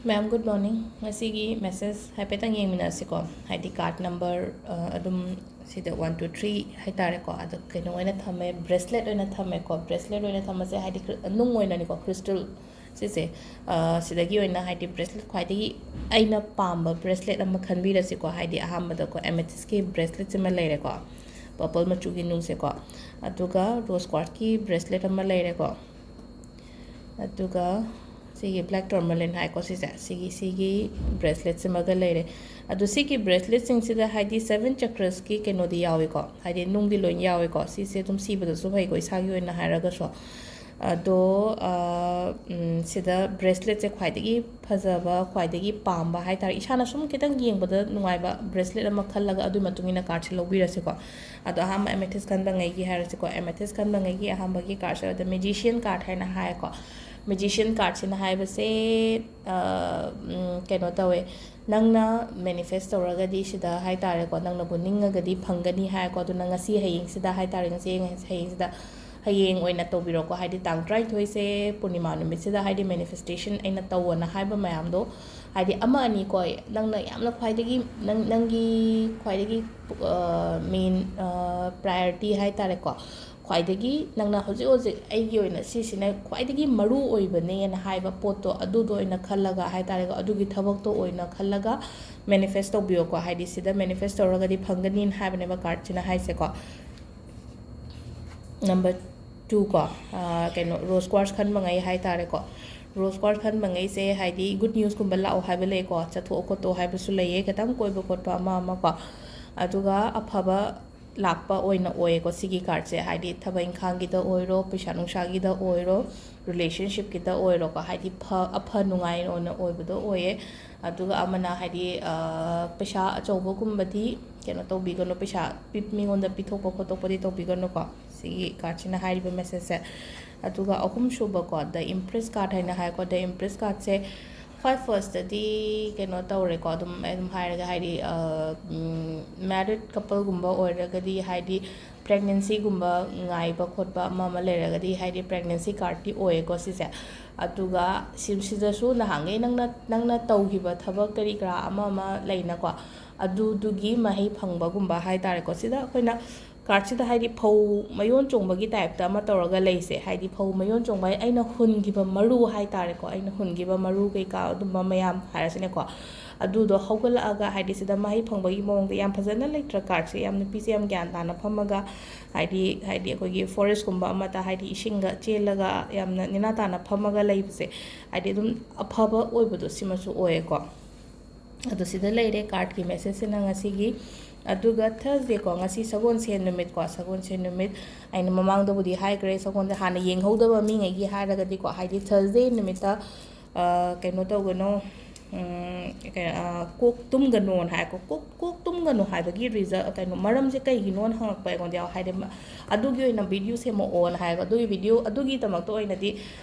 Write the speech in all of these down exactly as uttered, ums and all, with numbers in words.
Ma'am, good morning. ꯉꯁꯤꯒꯤ message ꯍꯥꯏꯐꯦꯠꯇꯪ ꯌꯦꯡꯃꯤꯟꯅꯁꯤꯀꯣ. ꯍꯥꯏꯗꯤ card number, ꯑ, ꯑꯗꯨꯝ ꯁꯤꯗ one, two, three ꯍꯥꯏꯇꯥꯔꯦꯀꯣ. ꯑꯗꯣ ꯀꯩꯅꯣ ꯑꯣꯏꯅ ꯊꯝꯃꯦ, bracelet ꯑꯣꯏꯅ ꯊꯝꯃꯦꯀꯣ. Bracelet ꯑꯣꯏꯅ ꯊꯝꯕꯁꯦ ꯍꯥꯏꯗꯤ ꯀ꯭ꯔꯤ-, ꯅꯨꯡ ꯑꯣꯏꯅꯅꯤꯀꯣ, crystal ꯁꯤꯁꯦ꯫ ꯑ, ꯁꯤꯗꯒꯤ ꯑꯣꯏꯅ ꯍꯥꯏꯗꯤ bracelet, ꯈ꯭ꯋꯥꯏꯗꯒꯤ ꯑꯩꯅ ꯄꯥꯝꯕ bracelet ꯑꯃ ꯈꯟꯕꯤꯔꯁꯤꯀꯣ. ꯍꯥꯏꯗꯤ ꯑꯍꯥꯟꯕꯗꯀꯣ amethystꯀꯤ bracelet ꯁꯤꯃ ꯂꯩꯔꯦꯀꯣ, purple ꯃꯆꯨꯒꯤ ꯅꯨꯡꯁꯦꯀꯣ. ꯑꯗꯨꯒ rose quartzꯀꯤ bracelet ꯑꯃ ꯂꯩꯔꯦꯀꯣ. ꯑꯗꯨꯒ ꯁꯤꯒꯤ black tourmaline ꯍꯥꯏꯀꯣ, ꯁꯤꯁꯦ, ꯁꯤꯒꯤ, ꯁꯤꯒꯤ bracelet ꯁꯤꯃꯒ ꯂꯩꯔꯦ꯫ ꯑꯗꯣ ꯁꯤꯒꯤ bracelet ꯁꯤꯡꯁꯤꯗ ꯍꯥꯏꯗꯤ seven chakrasꯀꯤ ꯀꯩꯅꯣꯗꯤ ꯌꯥꯎꯏꯀꯣ, ꯍꯥꯏꯗꯤ ꯅꯨꯡꯗꯤ ꯂꯣꯏ ꯌꯥꯎꯏꯀꯣ꯫ ꯁꯤꯁꯦ ꯑꯗꯨꯝ ꯁꯤꯕꯗꯁꯨ ꯐꯩꯀꯣ, ꯏꯁꯥꯒꯤ ꯑꯣꯏꯅ ꯍꯥꯏꯔꯒꯁꯨ꯫ ꯑꯗꯣ, ꯑ, ꯎꯝ, ꯁꯤꯗ braceletꯁꯦ ꯈ꯭ꯋꯥꯏꯗꯒꯤ ꯐꯖꯕ, ꯈ꯭ꯋꯥꯏꯗꯒꯤ ꯄꯥꯝꯕ ꯍꯥꯏꯇꯥꯔꯦ, ꯏꯁꯥꯅ ꯁꯨꯝ ꯈꯤꯇꯪ ꯌꯦꯡꯕꯗ ꯅꯨꯡꯉꯥꯏꯕ bracelet ꯑꯃ ꯈꯜꯂꯒ ꯑꯗꯨꯒꯤ ꯃꯇꯨꯡ ꯏꯟꯅ cardꯁꯦ ꯂꯧꯕꯤꯔꯁꯤꯀꯣ꯫ ꯑꯗꯣ ꯑꯍꯥꯟꯕ amethyst ꯈꯟꯕꯉꯩꯒꯤ ꯍꯥꯏꯔꯁꯤꯀꯣ, amethyst ꯈꯟꯕꯉꯩꯒꯤ ꯑꯍꯥꯟꯕꯒꯤ cardꯁꯦ ꯑꯗ Magician card ꯍꯥꯏꯅ ꯍꯥꯏꯀꯣ꯫ Magician cardꯁꯤꯅ ꯍꯥꯏꯕꯁꯦ, ꯑ, ꯎꯝ, ꯀꯩꯅꯣ ꯇꯧꯋꯦ, ꯅꯪꯅ manifest ꯇꯧꯔꯒꯗꯤ ꯁꯤꯗ ꯍꯥꯏꯇꯥꯔꯦꯀꯣ, ꯅꯪꯅꯕꯨ ꯅꯤꯡꯉꯒꯗꯤ ꯐꯪꯒꯅꯤ ꯍꯥꯏꯀꯣ꯫ ꯑꯗꯨꯅ ꯉꯁꯤ ꯍꯌꯦꯡꯁꯤꯗ ꯍꯥꯏꯇꯥꯔꯦ, ꯉꯁꯤ ꯍꯌꯦꯡꯁꯤꯗ, ꯍꯌꯦꯡ ꯑꯣꯏꯅ ꯇꯧꯕꯤꯔꯣꯀꯣ꯫ ꯍꯥꯏꯗꯤ ꯇꯥꯡ ꯇꯔꯥꯅꯤꯊꯣꯏꯁꯦ ꯄꯨꯔꯅꯤꯃꯥ ꯅꯨꯃꯤꯠꯁꯤꯗ ꯍꯥꯏꯗꯤ manifestation ꯑꯩꯅ ꯇꯧꯑꯣꯅ ꯍꯥꯏꯕ ꯃꯌꯥꯝꯗꯣ, ꯍꯥꯏꯗꯤ ꯑꯃ ꯑꯅꯤꯀꯣ, ꯅꯪꯅ ꯌꯥꯝꯅ ꯈ꯭ꯋꯥꯏꯗꯒꯤ, ꯅꯪ, ꯅꯪꯒꯤ ꯈ꯭ꯋꯥꯏꯗꯒꯤ, ꯑ, main, ꯑ, priority ꯍꯥꯏꯇꯥꯔꯦꯀꯣ, ꯈ꯭ꯋꯥꯏꯗꯒꯤ ꯅꯪꯅ ꯍꯧꯖꯤꯛ ꯍꯧꯖꯤꯛ ꯑꯩꯒꯤ ꯑꯣꯏꯅ ꯁꯤꯁꯤꯅ ꯈ꯭ꯋꯥꯏꯗꯒꯤ ꯃꯔꯨ ꯑꯣꯏꯕꯅꯦꯅ ꯍꯥꯏꯕ ꯄꯣꯠꯇꯣ, ꯑꯗꯨꯗꯣ ꯑꯣꯏꯅ ꯈꯜꯂꯒ ꯍꯥꯏꯇꯥꯔꯦꯀꯣ, ꯑꯗꯨꯒꯤ ꯊꯕꯛꯇꯣ ꯑꯣꯏꯅ ꯈꯜꯂꯒ manifest ꯇꯧꯕꯤꯌꯣꯀꯣ꯫ ꯍꯥꯏꯗꯤ ꯁꯤꯗ manifest ꯇꯧꯔꯒꯗꯤ ꯐꯪꯒꯅꯤꯅ ꯍꯥꯏꯕꯅꯦꯕ cardꯁꯤꯅ ꯍꯥꯏꯁꯦꯀꯣ꯫ Number two ꯀꯣ, ꯑ, ꯀꯩꯅꯣ, rose quartz ꯈꯟꯕꯉꯩ ꯍꯥꯏꯇꯥꯔꯦꯀꯣ꯫ Rose quartz ꯈꯟꯕꯉꯩꯁꯦ ꯍꯥꯏꯗꯤ good newsꯀꯨꯝꯕ ꯂꯥꯛꯑꯣ ꯍꯥꯏꯕ ꯂꯩꯀꯣ, ꯆꯠꯊꯣꯛꯑꯣ ꯈꯣꯠꯇꯣꯛꯑꯣ ꯍꯥꯏꯕꯁꯨ ꯂꯩꯌꯦ, ꯈꯤꯇꯪ ꯀꯣꯏꯕ ꯈꯣꯠꯄ ꯑꯃ ꯑꯃꯀꯣ꯫ ꯑꯗꯨꯒ ꯑꯐꯕ ꯂꯥꯛꯄ ꯑꯣꯏꯅ ꯑꯣꯏꯌꯦꯀꯣ ꯁꯤꯒꯤ cardꯁꯦ꯫ ꯍꯥꯏꯗꯤ ꯊꯕꯛ ꯏꯪꯈꯥꯡꯒꯤꯗ ꯑꯣꯏꯔꯣ, ꯄꯩꯁꯥ ꯅꯨꯡꯁꯥꯒꯤꯗ ꯑꯣꯏꯔꯣ, relationshipꯀꯤꯗ ꯑꯣꯏꯔꯣꯀꯣ, ꯍꯥꯏꯗꯤ ꯐ-, ꯑꯐ ꯅꯨꯡꯉꯥꯏ ꯑꯣꯏꯅ ꯑꯣꯏꯕꯗꯣ ꯑꯣꯏꯌꯦ꯫ ꯑꯗꯨꯒ ꯑꯃꯅ ꯍꯥꯏꯗꯤ, ꯑ, ꯄꯩꯁꯥ ꯑꯆꯧꯕꯒꯨꯝꯕꯗꯤ ꯀꯩꯅꯣ ꯇꯧꯕꯤꯒꯅꯨ, ꯄꯩꯁꯥ ꯄꯤ-, ꯃꯤꯉꯣꯟꯗ ꯄꯤꯊꯣꯛꯄ ꯈꯣꯠꯇꯣꯛꯄꯗꯤ ꯇꯧꯕꯤꯒꯅꯨꯀꯣ꯫ ꯁꯤꯒꯤ cardꯁꯤꯅ ꯍꯥꯏꯔꯤꯕ messageꯁꯦ꯫ ꯑꯗꯨꯒ ꯑꯍꯨꯝꯁꯨꯕꯀꯣ, the Empress card ꯍꯥꯏꯅ ꯍꯥꯏꯀꯣ, the Empress cardꯁꯦ ꯈ꯭ꯋꯥꯏ firstꯇꯗꯤ ꯀꯩꯅꯣ ꯇꯧꯔꯦꯀꯣ, ꯑꯗꯨꯝ, ꯑꯩ ꯑꯗꯨꯝ ꯍꯥꯏꯔꯒ ꯍꯥꯏꯗꯤ, ꯑ, ꯎꯝ, married coupleꯒꯨꯝꯕ ꯑꯣꯏꯔꯒꯗꯤ ꯍꯥꯏꯗꯤ pregnancyꯒꯨꯝꯕ ꯉꯥꯏꯕ ꯈꯣꯠꯄ ꯑꯃ ꯑꯃ ꯂꯩꯔꯒꯗꯤ ꯍꯥꯏꯗꯤ pregnancy cardꯇꯤ ꯑꯣꯏꯌꯦꯀꯣ ꯁꯤꯁꯦ꯫ ꯑꯗꯨꯒ ꯁꯤ-, ꯁꯤꯗꯁꯨ ꯅꯍꯥꯟꯈꯩ ꯅꯪꯅ, ꯅꯪꯅ ꯇꯧꯈꯤꯕ ꯊꯕꯛ ꯀꯔꯤ ꯀꯔꯥ ꯑꯃ ꯑꯃ ꯂꯩꯅꯀꯣ, ꯑꯗꯨꯗꯨꯒꯤ ꯃꯍꯩ ꯐꯪꯕꯒꯨꯝꯕ ꯍꯥꯏ ꯇꯥꯔꯦꯀꯣ꯫ ꯁꯤꯗ ꯑꯩꯈꯣꯏꯅ ꯀꯥꯔꯠꯁꯤꯗ ꯍꯥꯏꯗꯤ ꯐꯧ ꯃꯌꯣꯟ ꯆꯣꯡꯕꯒꯤ ꯇꯥꯏꯞꯇ ꯑꯃ ꯇꯧꯔꯒ ꯂꯩꯁꯦ, ꯍꯥꯏꯗꯤ ꯐꯧ ꯃꯌꯣꯟ ꯆꯣꯡꯕ ꯍꯥꯏ-, ꯑꯩꯅ ꯍꯨꯟꯈꯤꯕ ꯃꯔꯨ ꯍꯥꯏ ꯇꯥꯔꯦꯀꯣ, ꯑꯩꯅ ꯍꯨꯟꯈꯤꯕ ꯃꯔꯨ ꯀꯩꯀꯥ ꯑꯗꯨꯝꯕ ꯃꯌꯥꯝ ꯍꯥꯏꯔꯁꯤꯅꯦꯀꯣ, ꯑꯗꯨꯗꯣ ꯍꯧꯒꯠꯂꯛꯑꯒ ꯍꯥꯏꯗꯤ ꯁꯤꯗ ꯃꯍꯩ ꯐꯪꯕꯒꯤ ꯃꯑꯣꯡꯗ ꯌꯥꯝ ꯐꯖꯅ ꯂꯩꯇ꯭ꯔ ꯀꯥꯔꯠꯁꯦ, ꯌꯥꯝ ꯅꯨꯄꯤꯁꯦ ꯌꯥꯝ ꯒ꯭ꯌꯥꯟ ꯇꯥꯅ ꯐꯝꯃꯒ ꯍꯥꯏꯗꯤ, ꯍꯥꯏꯗꯤ ꯑꯩꯈꯣꯏꯒꯤ ꯐꯣꯔꯦꯁꯀꯨꯝꯕ ꯑꯃꯗ ꯍꯥꯏꯗꯤ ꯏꯁꯤꯡꯒ ꯆꯦꯜꯂꯒ ꯌꯥꯝꯅ ꯅꯦꯅꯥ ꯇꯥꯅ ꯐꯝꯃꯒ ꯂꯩꯕꯁꯦ, ꯍꯥꯏꯗꯤ ꯑꯗꯨꯝ ꯑꯐꯕ ꯑꯣꯏꯕꯗꯣ ꯁꯤꯃꯁꯨ ꯑꯣꯏꯌꯦꯀꯣ꯫ ꯑꯗꯣ ꯁꯤꯗ ꯂꯩꯔꯦ ꯀꯥꯔꯠꯀꯤ ꯃꯦꯁꯦꯖꯁꯤꯅ ꯉꯁꯤꯒꯤ꯫ ꯑꯗꯨꯒ ꯊꯔꯁꯗꯦꯀꯣ, ꯉꯁꯤ ꯁꯒꯣꯜꯁꯦꯟ ꯅꯨꯃꯤꯠꯀꯣ, ꯁꯒꯣꯜꯁꯦꯟ ꯅꯨꯃꯤꯠ ꯑꯩꯅ ꯃꯃꯥꯡꯗꯕꯨꯗꯤ ꯍꯥꯏꯈ꯭ꯔꯦ, ꯁꯒꯣꯜꯁꯦ ꯍꯥꯟꯅ ꯌꯦꯡꯍꯧꯗꯕ ꯃꯤꯉꯩꯒꯤ ꯍꯥꯏꯔꯒꯗꯤꯀꯣ, ꯍꯥꯏꯗꯤ ꯊꯔꯁꯗꯦ ꯅꯨꯃꯤꯠꯇ, ꯑ, ꯀꯩꯅꯣ ꯇꯧꯒꯅꯨ, ꯎꯝ, ꯀꯩ-, ꯑ, ꯀꯣꯛ ꯇꯨꯝꯒꯅꯣꯅ ꯍꯥꯏꯀꯣ꯫ ꯀꯣꯛ, ꯀꯣꯛ ꯇꯨꯝꯒꯅꯨ ꯍꯥꯏꯕꯒꯤ ꯔꯤꯖꯜ, ꯀꯩꯅꯣ, ꯃꯔꯝꯁꯦ ꯀꯩꯒꯤꯅꯣꯅ ꯍꯪꯉꯛꯄ ꯑꯩꯉꯣꯟꯗ ꯌꯥꯎ-, ꯍꯥꯏꯗꯤ ꯃ-, ꯑꯗꯨꯒꯤ ꯑꯣꯏꯅ ꯚꯤꯗꯤꯑꯣ ꯁꯦꯝꯃꯛꯑꯣꯅ ꯍꯥꯏꯕ꯫ ꯑꯗꯨꯒꯤ ꯚꯤꯗꯤꯑꯣ, ꯑꯗꯨꯒꯤꯗꯃꯛꯇ ꯑꯣꯏꯅꯗꯤ,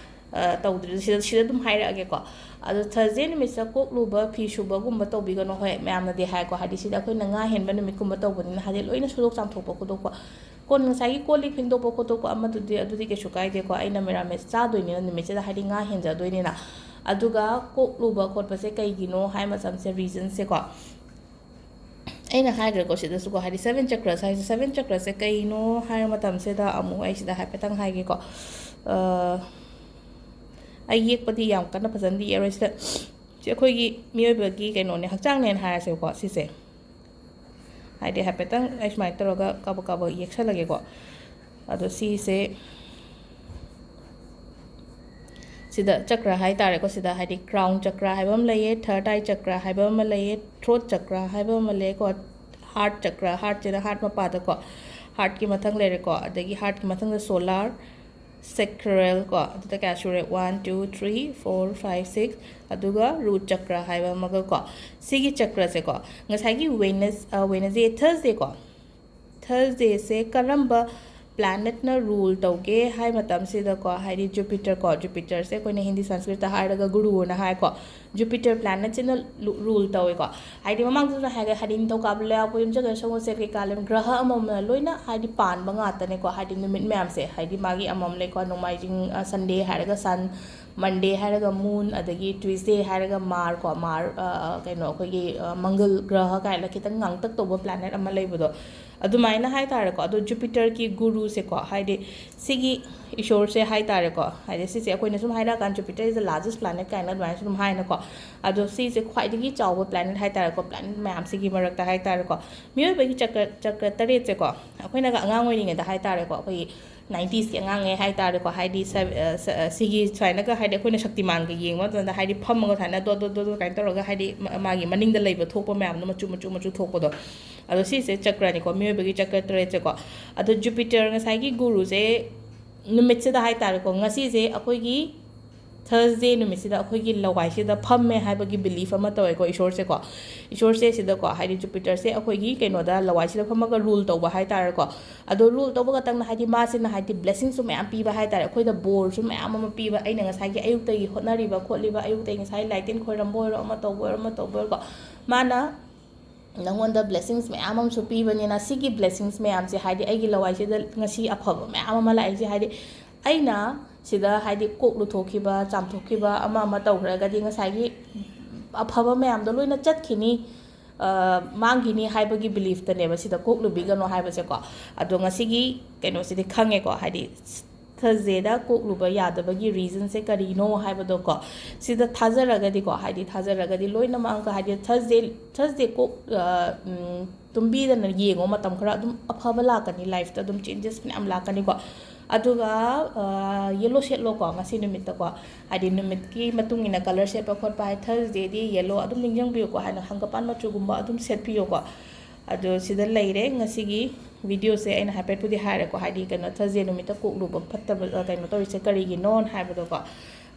ꯑ, ꯇꯧꯗ꯭ꯔꯦ꯫ ꯁꯤꯗ, ꯁꯤꯗ ꯑꯗꯨꯝ ꯍꯥꯏꯔꯛꯑꯒꯦꯀꯣ꯫ ꯑꯗꯣ ꯊꯔꯁꯗꯦ ꯅꯨꯃꯤꯠꯁꯤꯗ ꯀꯣꯛ ꯂꯨꯕ, ꯐꯤ ꯁꯨꯕꯒꯨꯝꯕ ꯇꯧꯕꯤꯒꯅꯨ꯫ ꯍꯣꯏ, ꯃꯌꯥꯝꯅꯗꯤ ꯍꯥꯏꯀꯣ, ꯍꯥꯏꯗꯤ ꯁꯤꯗ ꯑꯩꯈꯣꯏꯅ ꯉꯥ ꯍꯦꯟꯕ ꯅꯨꯃꯤꯠꯀꯨꯝꯕ ꯇꯧꯕꯅꯤꯅ, ꯍꯥꯏꯗꯤ ꯂꯣꯏꯅ ꯁꯨꯗꯣꯛ ꯆꯥꯝꯊꯣꯛꯄ ꯈꯣꯠꯇꯣꯛꯄ, ꯀꯣꯟ, ꯉꯁꯥꯏꯒꯤ ꯀꯣꯜ ꯂꯤꯛ ꯐꯦꯡꯗꯣꯛꯄ ꯈꯣꯠꯇꯣꯛꯄ ꯑꯃꯗꯨꯗꯤ, ꯑꯗꯨꯗꯤ ꯀꯩꯁꯨ ꯀꯥꯏꯗꯦꯀꯣ, ꯑꯩꯅ ꯃꯦꯔꯥꯃꯦꯁ ꯆꯥꯗꯣꯏꯅꯤꯅ ꯅꯨꯃꯤꯠꯁꯤꯗ, ꯍꯥꯏꯗꯤ ꯉꯥ ꯍꯦꯟꯖꯗꯣꯏꯅꯤꯅ꯫ ꯑꯗꯨꯒ ꯀꯣꯛ ꯂꯨꯕ ꯈꯣꯠꯄꯁꯦ ꯀꯩꯒꯤꯅꯣ ꯍꯥꯏ ꯃꯇꯝꯁꯦ, ꯔꯤꯖꯟꯁꯦꯀꯣ, ꯑꯩꯅ ꯍꯥꯏꯈ꯭ꯔꯦꯀꯣ ꯁꯤꯗꯁꯨꯀꯣ, ꯍꯥꯏꯗꯤ ꯁꯚꯦꯟ ꯆꯀ꯭ꯔꯁ ꯍꯥꯏꯁꯦ, ꯁꯚꯦꯟ ꯆꯀ꯭ꯔꯁꯦ ꯀꯩꯅꯣ ꯍꯥꯏꯕ ꯃꯇꯝꯁꯤꯗ ꯑꯃꯨꯛ ꯑꯩ ꯁꯤꯗ ꯍꯥꯏꯐꯦꯠꯇꯪ ꯍꯥꯏꯒꯦꯀꯣ꯫ ꯑ, ꯑꯩ ꯌꯦꯛꯄꯗꯤ ꯌꯥꯝ ꯀꯟꯅ ꯐꯖꯅꯗꯤ ꯌꯦꯛꯑꯔꯣꯏ ꯁꯤꯗ꯫ ꯁꯤ ꯑꯩꯈꯣꯏꯒꯤ ꯃꯤꯑꯣꯏꯕꯒꯤ ꯀꯩꯅꯣꯅꯦ, ꯍꯛꯆꯥꯡꯅꯦꯅ ꯍꯥꯏꯔꯁꯦꯕꯀꯣ ꯁꯤꯁꯦ꯫ ꯍꯥꯏꯗꯤ ꯍꯥꯏꯐꯦꯠꯇꯪ ꯑꯩ ꯁꯨꯃꯥꯏꯅ ꯇꯧꯔꯒ ꯀꯥꯕꯛ ꯀꯥꯕꯛ ꯌꯦꯛꯁꯜꯂꯒꯦꯀꯣ꯫ ꯑꯗꯣ ꯁꯤꯁꯦ, ꯁꯤꯗ ꯆꯀ꯭ꯔ ꯍꯥꯏ ꯇꯥꯔꯦꯀꯣ, ꯁꯤꯗ ꯍꯥꯏꯗꯤ ꯀ꯭ꯔꯥꯎꯟ ꯆꯀ꯭ꯔ ꯍꯥꯏꯕ ꯑꯃ ꯂꯩꯌꯦ, ꯊꯔꯠ ꯑꯥꯏ ꯆꯀ꯭ꯔ ꯍꯥꯏꯕ ꯑꯃ ꯂꯩꯌꯦ, ꯊ꯭ꯔꯣꯠ ꯆꯀ꯭ꯔ ꯍꯥꯏꯕ ꯑꯃ ꯂꯩꯀꯣ, ꯍꯥꯔꯠ ꯆꯀ꯭ꯔ, ꯍꯥꯔꯠꯁꯤꯅ ꯍꯥꯔꯠ ꯃꯄꯥꯗꯀꯣ, ꯍꯥꯔꯠꯀꯤ ꯃꯊꯪ ꯂꯩꯔꯦꯀꯣ, ꯑꯗꯒꯤ ꯍꯥꯔꯠꯀꯤ ꯃꯊꯪꯗ ꯁꯣꯂꯥꯔ, ꯁꯦꯀ꯭ꯔꯦꯜ ꯀꯣ, ꯑꯗꯨꯗ ꯀꯌꯥ ꯁꯨꯔꯦ? One, two, three, four, five, six, ꯑꯗꯨꯒ ꯔꯨꯠ ꯆꯀ꯭ꯔ ꯍꯥꯏꯕ ꯑꯃꯒ ꯀꯣ꯫ ꯁꯤꯒꯤ ꯆꯀ꯭ꯔꯁꯦꯀꯣ, ꯉꯁꯥꯏꯒꯤ ꯋꯦꯅꯁ-, ꯑ, ꯋꯦꯅꯁꯗꯦ, ꯊꯔꯁꯗꯦ ꯀꯣ, ꯊꯔꯁꯗꯦꯁꯦ ꯀꯔꯝꯕ planetꯅ rule ꯇꯧꯒꯦ ꯍꯥꯏ ꯃꯇꯝꯁꯤꯗꯀꯣ, ꯍꯥꯏꯗꯤ Jupiter ꯀꯣ, Jupiterꯁꯦ ꯑꯩꯈꯣꯏꯅ ꯍꯤꯟꯗꯤ ꯁꯪꯁꯀ꯭ꯔꯤꯠꯇ ꯍꯥꯏꯔꯒ ꯒꯨꯔꯨꯅ ꯍꯥꯏꯀꯣ, Jupiter planetꯁꯤꯅ ꯔꯨ- rule ꯇꯧꯋꯦꯀꯣ꯫ ꯍꯥꯏꯗꯤ ꯃꯃꯥꯡꯗꯁꯨ ꯍꯥꯏꯔꯒ, ꯍꯥꯏꯗꯤ ꯅꯤꯡꯊꯧꯀꯥꯕ, ꯂꯩꯕꯥꯛꯄꯣꯛꯄ, ꯌꯨꯝꯖꯀꯩꯁ, ꯁꯒꯣꯜꯁꯦꯜ ꯀꯩꯀꯥ ꯂꯩꯕ ꯒ꯭ꯔꯍ ꯑꯃꯃꯝꯅ ꯂꯣꯏꯅ ꯍꯥꯏꯗꯤ ꯄꯥꯟꯕ ꯉꯥꯛꯇꯅꯦꯀꯣ꯫ ꯍꯥꯏꯗꯤ ꯅꯨꯃꯤꯠ ꯃꯌꯥꯝꯁꯦ, ꯍꯥꯏꯗꯤ ꯃꯥꯒꯤ ꯑꯃꯃꯝ ꯂꯩꯀꯣ, ꯅꯣꯡꯃꯥꯏꯖꯤꯡ, ꯑ, Sunday ꯍꯥꯏꯔꯒ sun, Monday ꯍꯥꯏꯔꯒ moon, ꯑꯗꯒꯤ Tuesday ꯍꯥꯏꯔꯒ ꯃꯥꯔ ꯀꯣ, ꯃꯥꯔ, ꯑ, ꯀꯩꯅꯣ, ꯑꯩꯈꯣꯏꯒꯤ, ꯑ, ꯃꯪꯒꯜ ꯒ꯭ꯔꯍ ꯀꯥꯏꯅ ꯈꯤꯇꯪ ꯉꯥꯡꯇꯛ ꯇꯧꯕ planet ꯑꯃ ꯂꯩꯕꯗꯣ, ꯑꯗꯨꯃꯥꯏꯅ ꯍꯥꯏꯇꯥꯔꯦꯀꯣ꯫ ꯑꯗꯣ Jupiterꯒꯤ ꯒꯨꯔꯨꯁꯦꯀꯣ, ꯍꯥꯏꯗꯤ ꯁꯤꯒꯤ ꯏꯁꯣꯔꯁꯦ ꯍꯥꯏꯇꯥꯔꯦꯀꯣ, ꯍꯥꯏꯗꯤ ꯁꯤꯁꯦ ꯑꯩꯈꯣꯏꯅ ꯁꯨꯝ ꯍꯥꯏꯔꯛꯑꯀꯥꯟꯗ Jupiter is the largest planet ꯀꯥꯏꯅ ꯑꯗꯨꯃꯥꯏꯅꯁꯨ ꯑꯗꯨꯝ ꯍꯥꯏꯅꯀꯣ꯫ ꯑꯗꯣ ꯁꯤꯁꯦ ꯈ꯭ꯋꯥꯏꯗꯒꯤ ꯆꯥꯎꯕ planet ꯍꯥꯏꯇꯥꯔꯦꯀꯣ, planet ꯃꯌꯥꯝꯁꯤꯒꯤ ꯃꯔꯛꯇ ꯍꯥꯏꯇꯥꯔꯦꯀꯣ꯫ ꯃꯤꯑꯣꯏꯕꯒꯤ ꯆꯀ꯭ꯔ, ꯆꯀ꯭ꯔ ꯇꯔꯦꯠꯁꯦꯀꯣ, ꯑꯩꯈꯣꯏꯅꯒ ꯑꯉꯥꯡ ꯑꯣꯏꯔꯤꯉꯩꯗ ꯍꯥꯏꯇꯥꯔꯦꯀꯣ, ꯑꯩꯈꯣꯏꯒꯤ nineties ꯀꯤ ꯑꯉꯥꯡꯉꯩ ꯍꯥꯏꯇꯥꯔꯦꯀꯣ, ꯍꯥꯏꯗꯤ ꯁ-, ꯑ, ꯁ-, ꯑ, ꯁꯤꯒꯤ ꯁꯨꯃꯥꯏꯅꯒ, ꯍꯥꯏꯗꯤ ꯑꯩꯈꯣꯏꯅ ꯁꯛꯇꯤꯃꯥꯟꯒ ꯌꯦꯡꯕ ꯃꯇꯝꯗ, ꯍꯥꯏꯗꯤ ꯐꯝꯃꯒ ꯁꯨꯃꯥꯏꯅ ꯗꯣꯠ ꯗꯣꯠ ꯗꯣꯠ ꯗꯣꯠ ꯀꯥꯏꯅ ꯇꯧꯔꯒ, ꯍꯥꯏꯗꯤ ꯃ-, ꯃꯥꯒꯤ ꯃꯅꯤꯡꯗ ꯂꯩꯕ ꯊꯣꯛꯄ ꯃꯌꯥꯝꯗꯣ, ꯃꯆꯨ ꯃꯆꯨ ꯃꯆꯨ ꯊꯣꯛꯄꯗꯣ, ꯑꯗꯣ ꯁꯤꯁꯦ ꯆꯀ꯭ꯔꯅꯤꯀꯣ, ꯃꯤꯑꯣꯏꯕꯒꯤ ꯆꯀ꯭ꯔ ꯇꯔꯦꯠꯁꯦꯀꯣ꯫ ꯑꯗꯣ Jupiter ꯉꯁꯥꯏꯒꯤ ꯒꯨꯔꯨꯁꯦ ꯅꯨꯃꯤꯠꯁꯤꯗ ꯍꯥꯏꯇꯥꯔꯦꯀꯣ, ꯉꯁꯤꯁꯦ ꯑꯩꯈꯣꯏꯒꯤ Thursday ꯅꯨꯃꯤꯠꯁꯤꯗ ꯑꯩꯈꯣꯏꯒꯤ ꯂꯋꯥꯏꯁꯤꯗ ꯐꯝꯃꯦ ꯍꯥꯏꯕꯒꯤ belief ꯑꯃ ꯇꯧꯋꯦꯀꯣ, ꯏꯁꯣꯔꯁꯦꯀꯣ꯫ ꯏꯁꯣꯔꯁꯦ ꯁꯤꯗꯀꯣ, ꯍꯥꯏꯗꯤ Jupiterꯁꯦ ꯑꯩꯈꯣꯏꯒꯤ ꯀꯩꯅꯣꯗ, ꯂꯋꯥꯏꯁꯤꯗ ꯐꯝꯃꯒ rule ꯇꯧꯕ ꯍꯥꯏꯇꯥꯔꯦꯀꯣ꯫ ꯑꯗꯣ rule ꯇꯧꯕ ꯈꯛꯇꯪꯅ, ꯍꯥꯏꯗꯤ ꯃꯥꯁꯤꯅ, ꯍꯥꯏꯗꯤ blessingꯁꯨ ꯃꯌꯥꯝ ꯄꯤꯕ ꯍꯥꯏꯇꯥꯔꯦ, ꯑꯩꯈꯣꯏꯗ ꯕꯣꯔꯁꯨ ꯃꯌꯥꯝ ꯑꯃ ꯄꯤꯕ꯫ ꯑꯩꯅ ꯉꯁꯥꯏꯒꯤ ꯑꯌꯨꯛꯇꯒꯤ ꯍꯣꯠꯅꯔꯤꯕ ꯈꯣꯠꯂꯤꯕ, ꯑꯌꯨꯛꯇꯒꯤ ꯉꯁꯥꯏ ꯂꯥꯏꯇꯤꯟ ꯈꯣꯏꯔꯝꯕ ꯑꯣꯏꯔꯣ, ꯑꯃ ꯇꯧꯕ ꯑꯣꯏꯔꯣ, ꯑꯃ ꯇꯧꯕ ꯑꯣꯏꯔꯣꯀꯣ, ꯃꯥꯅ ꯅꯉꯣꯟꯗ blessings ꯃꯌꯥꯝ ꯑꯃꯁꯨ ꯄꯤꯕꯅꯤꯅ, ꯁꯤꯒꯤ blessings ꯃꯌꯥꯝꯁꯦ, ꯍꯥꯏꯗꯤ ꯑꯩꯒꯤ ꯂꯋꯥꯏꯁꯤꯗ ꯉꯁꯤ ꯑꯐꯕ ꯃꯌꯥꯝ ꯑꯃ ꯂꯥꯛꯏꯁꯦ, ꯍꯥꯏꯗꯤ ꯑꯩꯅ ꯁꯤꯗ, ꯍꯥꯏꯗꯤ ꯀꯣꯛ ꯂꯨꯊꯣꯛꯈꯤꯕ, ꯆꯥꯝꯊꯣꯛꯈꯤꯕ, ꯑꯃ ꯑꯃ ꯇꯧꯈ꯭ꯔꯒꯗꯤ ꯉꯁꯥꯏꯒꯤ ꯑꯐꯕ ꯃꯌꯥꯝꯗꯣ ꯂꯣꯏꯅ ꯆꯠꯈꯤꯅꯤ, ꯑ, ꯃꯥꯡꯈꯤꯅꯤ ꯍꯥꯏꯕꯒꯤ beliefꯇꯅꯦꯕ ꯁꯤꯗ ꯀꯣꯛ ꯂꯨꯕꯤꯒꯅꯣ ꯍꯥꯏꯕꯁꯦꯀꯣ꯫ ꯑꯗꯣ ꯉꯁꯤꯒꯤ ꯀꯩꯅꯣꯁꯤꯗꯤ ꯈꯪꯉꯦꯀꯣ, ꯍꯥꯏꯗꯤ Thursdayꯗ ꯀꯣꯛ ꯂꯨꯕ ꯌꯥꯗꯕꯒꯤ reasonꯁꯦ ꯀꯔꯤꯅꯣ ꯍꯥꯏꯕꯗꯣꯀꯣ꯫ ꯁꯤꯗ ꯊꯥꯖꯔꯒꯗꯤꯀꯣ, ꯍꯥꯏꯗꯤ ꯊꯥꯖꯔꯒꯗꯤ ꯂꯣꯏꯅꯃꯛ, ꯍꯥꯏꯗꯤ Thursday, Thursday ꯀꯣꯛ, ꯑ, ꯎꯝ, ꯇꯨꯝꯕꯤꯗꯅ ꯌꯦꯡꯉꯣ, ꯃꯇꯝ ꯈꯔ ꯑꯗꯨꯝ ꯑꯐꯕ ꯂꯥꯛꯀꯅꯤ, lifeꯇ ꯑꯗꯨꯝ changes ꯃꯌꯥꯝ ꯂꯥꯛꯀꯅꯤꯀꯣ꯫ ꯑꯗꯨꯒ, ꯑ, yellow ꯁꯦꯠꯂꯣꯀꯣ ꯉꯁꯤ ꯅꯨꯃꯤꯠꯇꯀꯣ, ꯍꯥꯏꯗꯤ ꯅꯨꯃꯤꯠꯀꯤ ꯃꯇꯨꯡ ꯏꯟꯅ colour ꯁꯦꯠꯄ ꯈꯣꯠꯄ, ꯍꯥꯏꯗꯤ Thursdayꯗꯤ yellow ꯑꯗꯨꯝ ꯅꯤꯡꯁꯤꯡꯕꯤꯌꯨꯀꯣ, ꯍꯥꯏꯅ ꯍꯪꯒꯄꯥꯟ ꯃꯆꯨꯒꯨꯝꯕ ꯑꯗꯨꯝ ꯁꯦꯠꯄꯤꯌꯨꯀꯣ꯫ ꯑꯗꯣ ꯁꯤꯗ ꯂꯩꯔꯦ ꯉꯁꯤꯒꯤ videoꯁꯦ꯫ ꯑꯩꯅ ꯍꯥꯏꯐꯦꯠꯄꯨꯗꯤ ꯍꯥꯏꯔꯦꯀꯣ, ꯍꯥꯏꯗꯤ ꯀꯩꯅꯣ, Thursday ꯅꯨꯃꯤꯠꯇ ꯀꯣꯛ ꯂꯨꯕ ꯐꯠꯇꯕ, ꯑ, ꯀꯩꯅꯣ ꯇꯧꯔꯤꯁꯦ ꯀꯔꯤꯒꯤꯅꯣꯅ ꯍꯥꯏꯕꯗꯣꯀꯣ꯫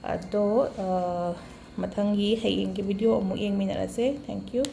ꯑꯗꯣ, ꯑ, ꯃꯊꯪꯒꯤ ꯍꯌꯦꯡꯒꯤ video ꯑꯃꯨꯛ ꯌꯦꯡꯃꯤꯟꯅꯔꯁꯦ꯫ Thank you꯫